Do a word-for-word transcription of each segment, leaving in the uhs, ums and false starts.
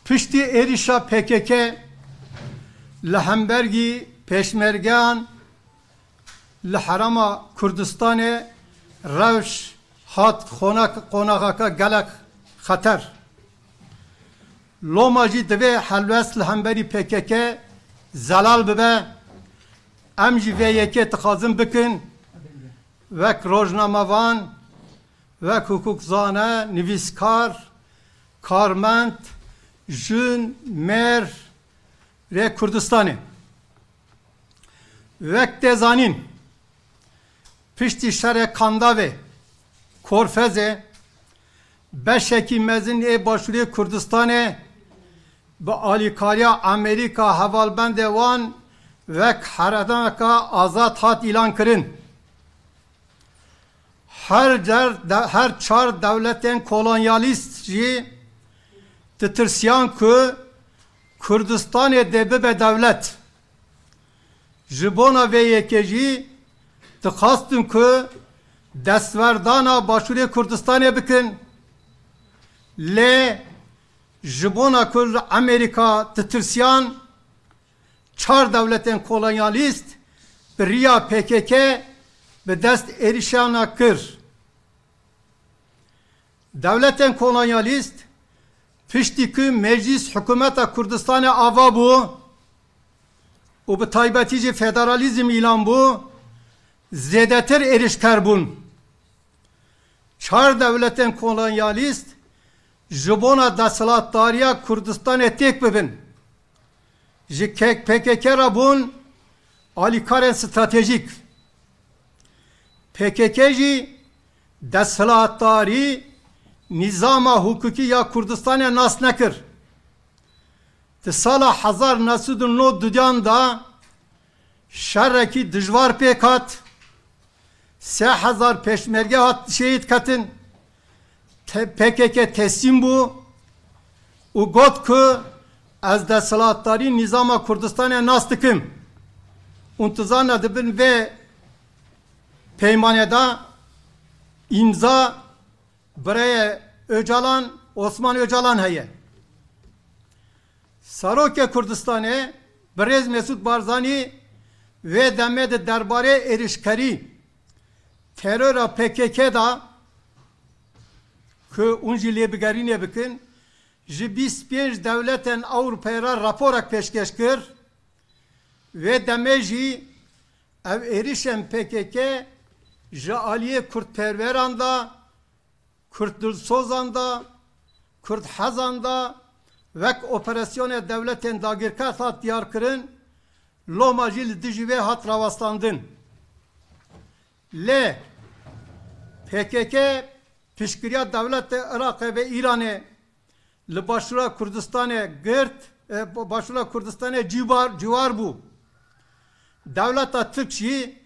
Piştî êrîşa P K K li hembergî pêşmergeyan li Herêma Kurdistanê rewş hat qonak-, qonaxeke gelek xeter. Loma jî divê helwest li hemberî P K K zelal bibe. Em jî vê yekê dixwazin bikin, wek rojnamevan, wek hukukzane, nivîskar, karmend, jin, mêr, rê Kurdistanê. Wek tê zanîn, piştî şerê Kandavê, Korfezê, beşekî mezin ê Başûrê Kurdistanê bi alîkariya Amerîka hevalbendê wan wek herêmeke azad hat îlan kirin. Her cer-, de-, her çar dewletên kolonyalîst jî ditirsiyan ku Kurdistanê dê bibe dewlet. Ji bona vê yekê jî dixwastin ku destwerdana Başûrê Kurdistanê bikin. Lê ji bona ku li Amerîka ditirsiyan, çar dewletên kolonyalîst bi riya P K K bi dest êrişana kir. Dewletên kolonyalîst piştî ku meclîs hikûmeta Kurdistanê ava bû û bi taybetî jî federalîzm îlan bû, zêdetir êrişker bûn. Çar dewletên kolonyalîst ji bona desthilatdariya Kurdistanê têk bibin, ji P K K re bûn alîkarên stratejîk. P K K jî desthilatdarî, nîzama hukukî ya Kurdistanê nas nekir. Di sala hezar neh sed û nod duyan de şerekî dijwar pêk hat. Sê hezar pêşmerge hat şehîd ketin. Te-, P K K teslîm bû û got ku ez desthilatdarî nîzama Kurdistanê nas dikim. Û tu zane di bin vê peymanê de îmza birayê Ocalan, Osman Ocalan heye. Serokê Kurdistanê, birêz Mesûd Barzanî, vê demê di derbarê êrişkerî terora P K K de ku hûn jî lêbigerînê bikin, ji bîst pênc dewletên Ewropayê re raporek pêşkêş kir. Vê demê jî ev êrişên P K K ji aliyê kurdperweran de, kurddilsozan de, kurdhezan de wek operasyonê dewletên dagirker hat diyar kirin, loma jî li dijî wê hat rawestandin. Lê P K K piştgiriya dewletê Iraqê ve Îranê li Başûra Kurdistanê girt, e, Başûra Kurdistanê cîwar, cîwar bû. Dewleta Tirk jî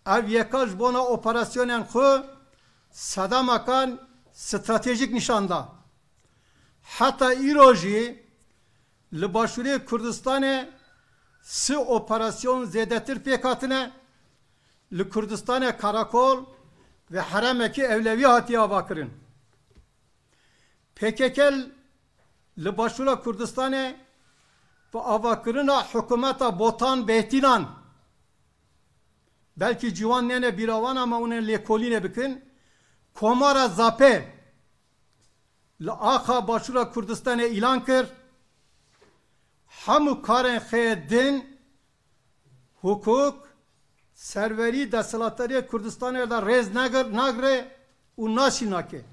ev yeka ji bona operasyonên xwe sedemeka stratejîk nîşan da. Heta îro jî li Başûrê Kurdistanê sî operasyon zêdetir pêk hatine, li Kurdistanê karakol ve herêmekî ewlewî hatiye avakirin. P K K li Başûra Kurdistanê bi avakirina hikûmeta Botan Behtînan, belkî ciwan nêne bîra wan ama hûn ê lêkolînê bikin, Komara Zapê li axa Başûra Kurdistanê îlan kir. Hemû karên xê din, hukuk, serwerî, desthilatdariya Kurdistanê de rêz negir-, nagire û nasî nake.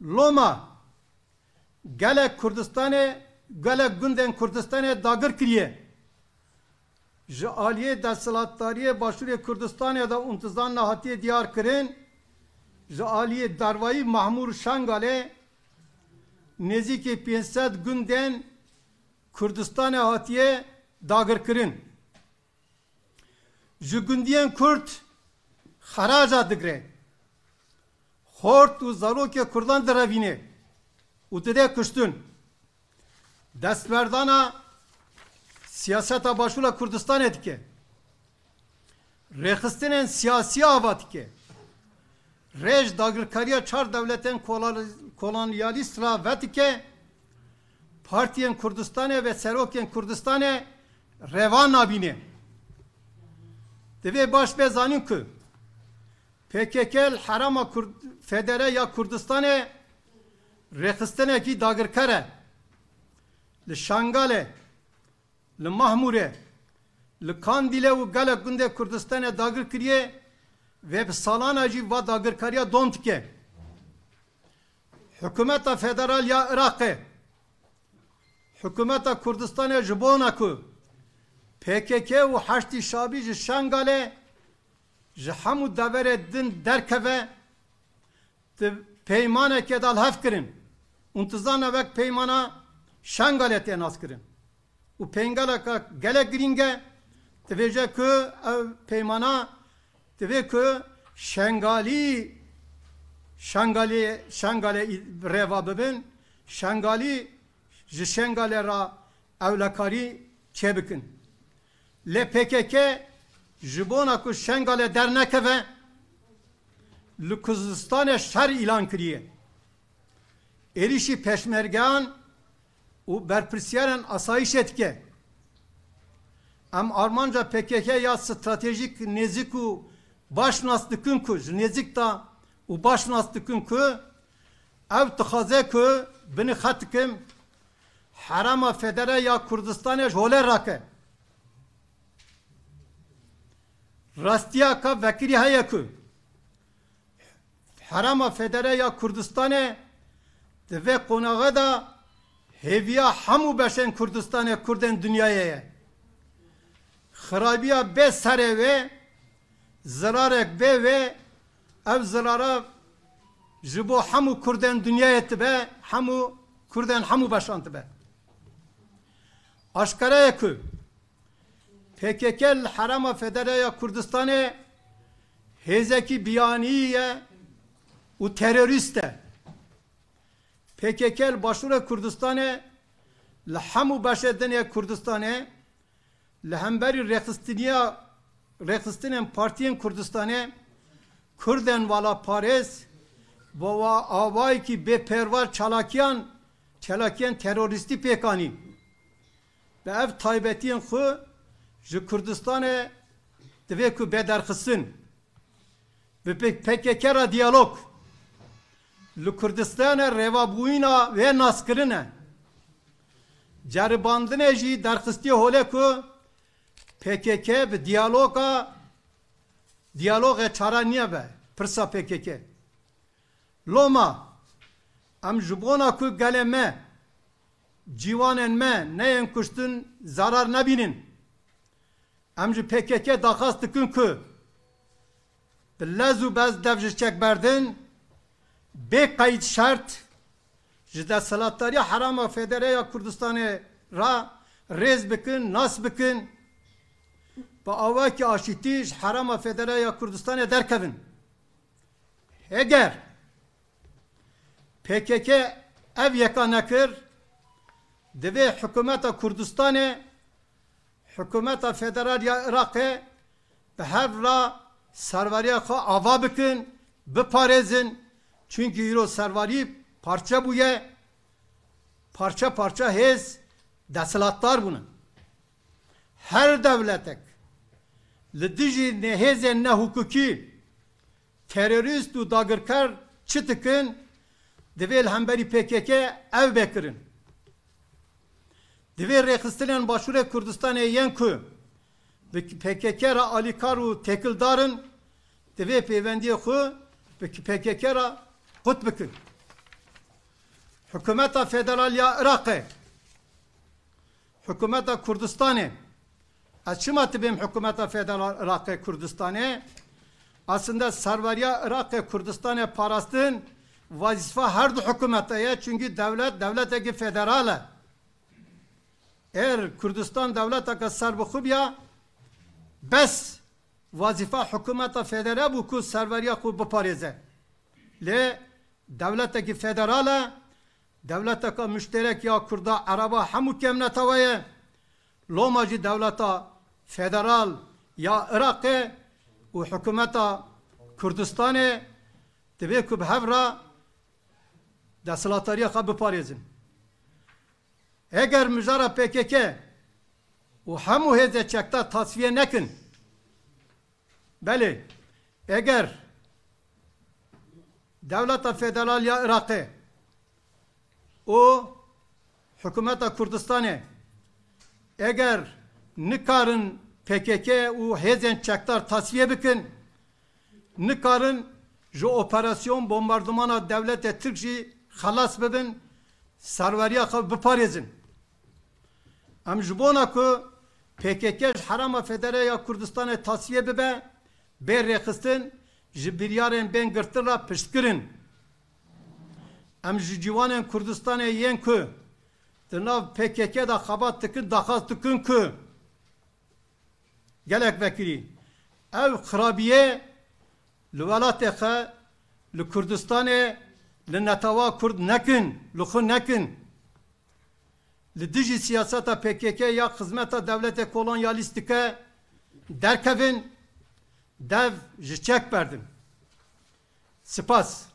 Loma gelek Kurdistanê, gelek gundên Kurdistanê dagir kiriye. Ji aliyê desthilatdariyê Başûrê Kurdistanê de û dizan nehatiye diyar kirin, ji aliyê dervayî Mahmûr Şengalê nêzîkî pênc sed gundên Kurdistanê hatiye dagirkirin. Ji gundiyên Kurd xeraca digre. Xort û zarokê Kurdan direvîne û dide kuştin. Destberdana siyaseta Başûra Kurdistanê dike. Rêxistinên siyasî ava dike. Rê ji dagirkariya çar dewletên kolal-, kolonyalîst re vedike partiyên Kurdistanê ve serokên Kurdistanê reva nabîne. Divê baş be zanîn ku P K K li herêma Kurd-, federe ya Kurdistanê rêxistinekî dagirker e. Li Şengalê, li Mahmûrê, li Kandîlê û gelek gundê Kurdistanê dagir kiriye ve bi salan e jî va dagirkariya dom dike. Hikûmeta Federal ya Iraqê, hikûmeta Kurdistanê ji bona ku P K K û Heşdî Şabî ji Şengalê, ji hemû deverê din derkeve, di peymanekê de li hev kirin. Û tu zana wek peymana Şengalê tê naskirin. Û peymaneka gelek girîng e, divêje ku ev peymana divê ku Şengalî, Şengalê, Şengalê reva bibin, Şengalî ji Şengalê re ewlekarî çêbikin. Lê P K K ji bona ku Şengalê dernekeve, li Kurdistanê şer îlan kiriye. Êrîşî pêşmergeyan û berpirsiyarên asayîşê dike. Em armanca P K K ya stratejîk nêzik û baş nas dikin ku, ji nêzik de û baş nas dikin ku, ew dixwaze ku binî xet dikim, Herêma Federe ya Kurdistanê ji holê rake. Rastiyeka vekirî heye ku Herêma Federe ya Kurdistanê di vê qonaxê de hêviya hemû beşên Kurdistanê, Kurdên dinyayê ye. Xirabiya bê serê wê, zirarek bê wê, ev zirara ji bo hemû Kurdên dinyayê dibe, hemû Kurdên hemû beşan dibe. Aşkere ye ku P K K li Herêma Federe ya Kurdistanê hêzekî biyanî ye û terorîst e. P K K li Başûrê Kurdistanê, li hemû beşê din ê Kurdistanê, li hemberî rêxistiniya, rêxistinên partiyên Kurdistanê, Kurdên walaparêz, bi wa-, awayekî bêperwar çalakiyan, çalakiyên terorîstî pêk anî. Bi ev taybetiyên xwe ji Kurdistanê divê ku bê derxistin. Bi P-, P K K re diyalog. Li Kurdistanê rêvebûyîna wê naskirin e. Ceribandinê jî derxistiye holê ku P K K bi diyaloga, diyalogê çare niye be pirsa P K K. Loma, em ji bona ku gelê me, ciwanên me neyên kuştin, zarar nebînin. Em ji P K K daxwaz dikin ku bi lez û bez dev ji çek berdin, bê qeyd şert, ji desthilatdariya Herêma Federe ya Kurdistanê re rêz bikin, nas bikin, bi awayekî aşîtî ji Herêma Federe ya Kurdistanê derkevin. Heger P K K ev yeka nekir, divê hikûmeta Kurdistanê, hikûmeta federal ya Iraqê bi hev re serweriya xwe ava bikin, biparêzin. Çunkî îro serwerî parçe bûye, parçe parçe hêz desthilatdar bûne. Her dewletek li dijî nehêzên nehukukî, terorîst û dagirker çi dikin, divê li hemberî P K K ev bê kirin. Divê rêxistinên Başûrê Kurdistanê yên ku bi P K K re alîkar û têkildar in, divê pêvendiyê xwe bi P K K re qut bikin. Hikûmeta Federal ya Iraqê, Hikûmeta Kurdistanê, ez çima dibêm Hikûmeta Federal Iraqê Kurdistanê? Aslında serweriya Iraqê Kurdistanê parastin wezîfa her du hikûmeta ye, çunkî dewlet, dewletekî federal e. Eger Kurdistan dewleteke serbixwe biya, bes wezîfa hikûmeta federe bû ku serweriya xwe biparêze. Lê dewletekî federal e, dewleteka muşterek ya Kurda, Ereba, hemû kêm netewe ye. Loma jî dewleta federal ya Iraqê û hikûmeta Kurdistanê divê ku bi hev re desthilatdariya xwe biparêzin. Eger mijara P K K û hemû hêzên çekdar tasfiye nekin, belê, eger Dewleta Federal ya Iraqê û Hikûmeta Kurdistanê eger nikarin P K K û hêzên çekdar tasfiye bikin, nikarin ji operasyon bombardimana dewletê Tirk jî xelas bibin, serweriya xwe biparêzin. Em ji bona ku P K K ji herêma federe ya Kurdistanê tasfiye bibe, bê rêxistin, ji biryarên bên girtin re piştgir in. Em ji ciwanên Kurdistanê yên ku di nav P K K de xebat dikin, daxwaz dikin ku gelek vekirî ev xirabiyê li welatê xwe, li Kurdistanê, li netewa Kurd nekin, li xwe nekin. Li dijî siyaseta P K K ya xizmeta dewletê kolonyalîst dike, derkevin, dev ji çek berdin. Spas.